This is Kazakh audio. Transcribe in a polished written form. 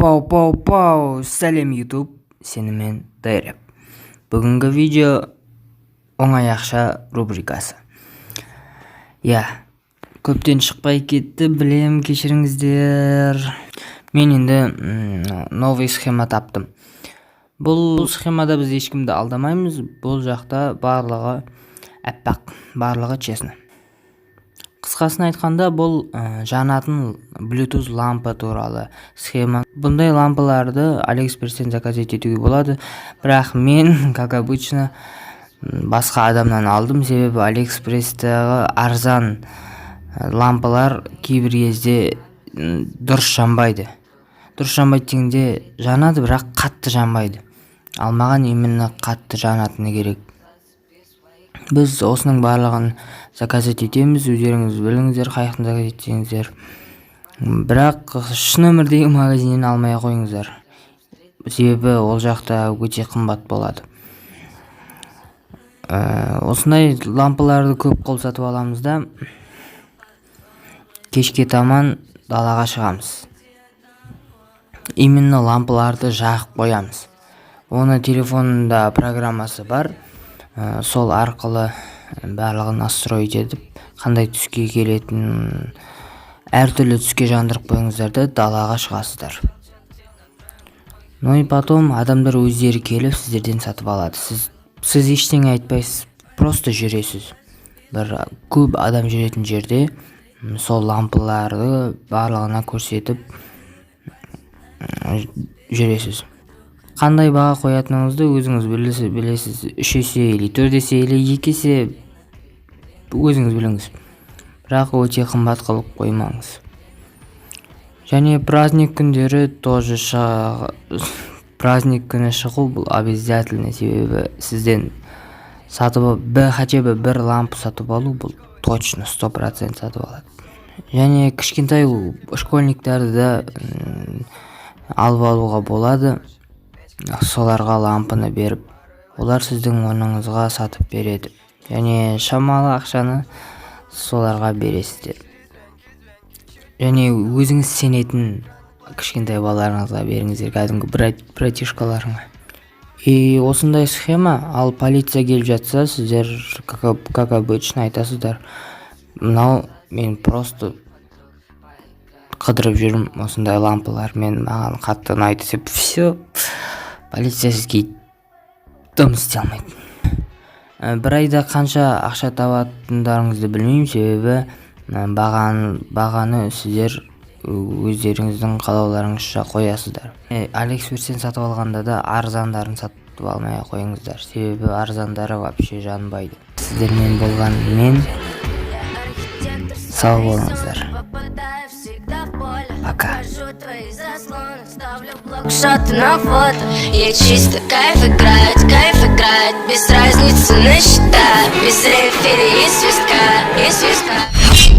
Пау, пау, пау! Сәлем, Ютуб! Сенімен Дайреп. Бүгінгі видео — оңай ақша рубрикасы. Иә, көптен шықпай кетті, білем, кешіріңіздер. Мен енді новый схема таптым. Бұл схемада біз ешкімді алдамаймыз. Бұл жақта барлығы аппақ, барлығы честно. Қысқасын айтқанда, бұл жанатын Bluetooth лампа туралы схема. Бұндай лампаларды Алиэкспресстен заказать етуге болады, бірақ мен, как обычно, басқа адамнан алдым, себебі Алиэкспресстегі арзан лампалар кейбір кезде дұрыс жанбайды. Дұрыс жанбайды дегенде, жанады, бірақ қатты жанбайды. Ал маған именно қатты жанатыны керек. Біз осының барлығын заказать етеміз. Өздеріңіз біліңіздер, қай жақтан заказ етсеңіздер, бірақ шын өмірдегі магазиннен алмай ақ қойыңыздар, себебі ол жақта өте қымбат болады. Осындай лампаларды көп қылып сатып аламыз да, кешке таман далаға шығамыз, именно лампаларды жағып қоямыз. Оны телефонында программасы бар, сол арқылы барлығын настроить етіп, қандай түске келетінін, әртүрлі түске жандырып қойыңыздар да, далаға шығасыздар. Ну и потом адамдар өздері келіп, сіздерден сатып алады. Сіз ештеңе айтпайсыз, просто жүресіз бір көп адам жүретін жерде, сол лампаларды барлығына көрсетіп жүресіз. Қандай баға қоятыныңызды өзіңіз білесіз: үш есе или төрт есе или екі есе, өзіңіз біліңіз, бірақ өте қымбат қылып қоймаңыз. Және праздник күндері тоже, праздник күні шығу бұл обязательно, себебі сізден сатып хотя бы бір лампа сатып алу, бұл точно 100% сатып алады. Және кішкентай школьниктарды да алып алуға болады. Соларға лампыны беріп, олар сіздің орныңызға сатып береді және шамалы ақшаны соларға бересіздер. Және өзіңіз сенетін кішкентай балаларыңызға беріңіздер, кәдімгі братишкаларыңа. И осындай схема. Ал полиция келіп жатса, сіздер, как обычно, айтасыздар: «Мынау мен просто қыдырып жүрмін осындай лампалармен, маған қатты ұнайды», — деп. Все, полиция сізге дым істей алмайды. Бір айда қанша ақша табатындарыңызды білмеймін, себебі бағаны сіздер өздеріңіздің қалауларыңызша қоясыздар. Алиэкспресстен сатып алғанда да арзандарын сатып алмай ақ қойыңыздар, себебі арзандары вообще жанбайды. Сіздермен болған мен. Сау болыңыздар, пока. Шоты на фото. Я чисто кайф играть. Без разницы на счета. Без рефери и свистка, и свистка.